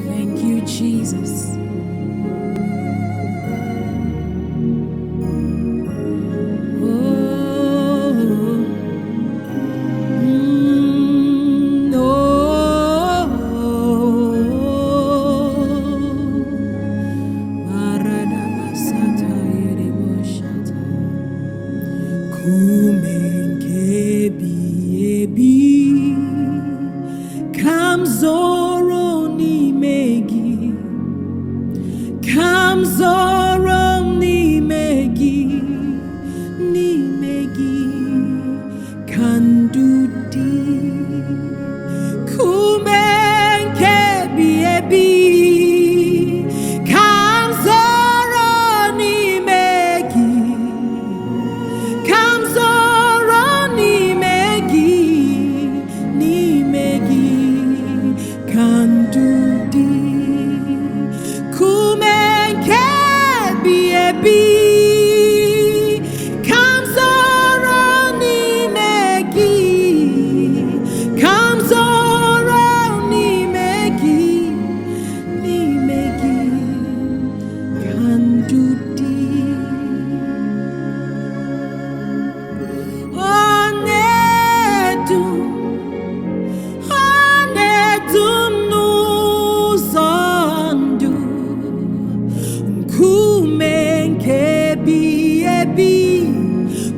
Thank you, Jesus. Oh, oh. Maradabasata yereboshata. Nkume nke ebighị ebi ka m zoro n'ime gị, ka m zoro n'ime gị, n'ime gị ka ndụ dị. Nkume nke ebighị ebi ka m zoro n'ime gị, ka m zoro n'ime gị, n'ime gị ka ndụ dị. Nkume nke ebighị ebi ka m zoro n'ime gị, ka m zoro n'ime gị, n'ime gị ka ndụ dị. Ọ na-edu, ọ na-edu m n'ụzọ ndụ, nkume nke ebighị ebi,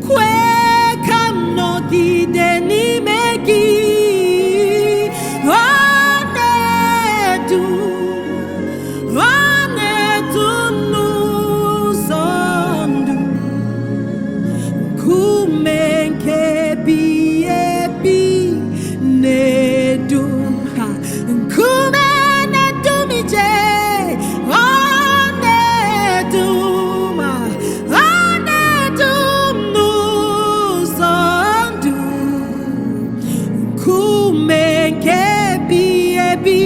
kwee ka m nọgide n'ime gị. Ọ na-edu, ọ na-edu m n'ụzọ ndụ, nkume nke ebighị ebi na-edu ha, nkume na-edu m ije. Ọ na-edu m, ọ na-edu m n'ụzọ ndụ, nkume nke ebighị ebi,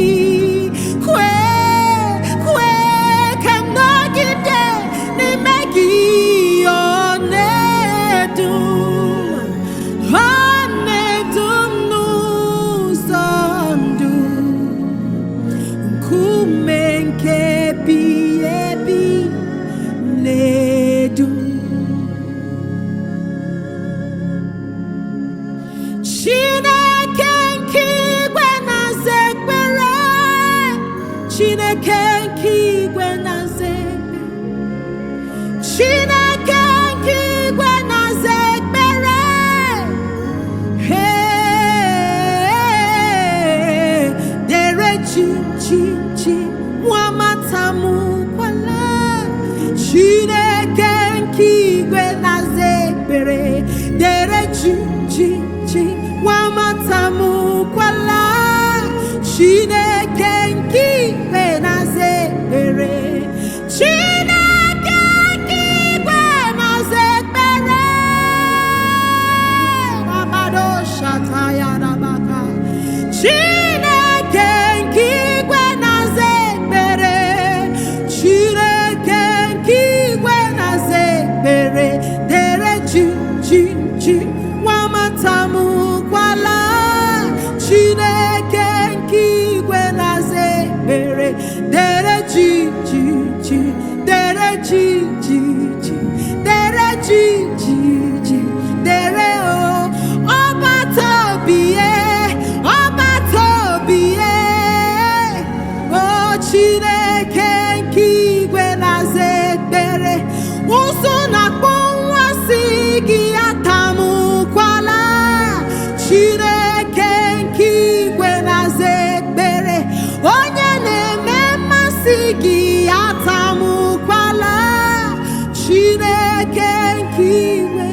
kwee, kwee ka m nọgide n'ime gị. Ọ na-edu m, ọ na-edu m n'ụzọ ndụ, nkume nke ebighị ebi na-edu m. Chineke nke igwe na-aza ekpere, Chineke nke igwe na-aza ekpere, Chineke nke igwe na-aza ekpere. Hey, dere chi chi chi nwa matamukwala. Chineke nke igwe na-aza ekpere, dere chi chi chi nwa matamukwala. Chineke nke igwe na-aza ekpere, Chineke nke igwe na-aza ekpere. Amado shataya rabaka. Chineke nke igwe na-aza ekpere, Chineke nke igwe na-aza ekpere, dere chi chi chi nwa matamukwala. Chineke nke igwe na-aza ekpere, dere chi chi chi, dere chi chi chi, dere chi chi chi, dere o. Ọbata obi ye, ọbata obi ye, o Chineke nke igwe na-aza ekpere, ụzụ na-akpọ nwa si gị atamukwala. Chineke nke igwe na-aza ekpere, onye na-eme mmasị gị atamukwala. Chineke nke igwe.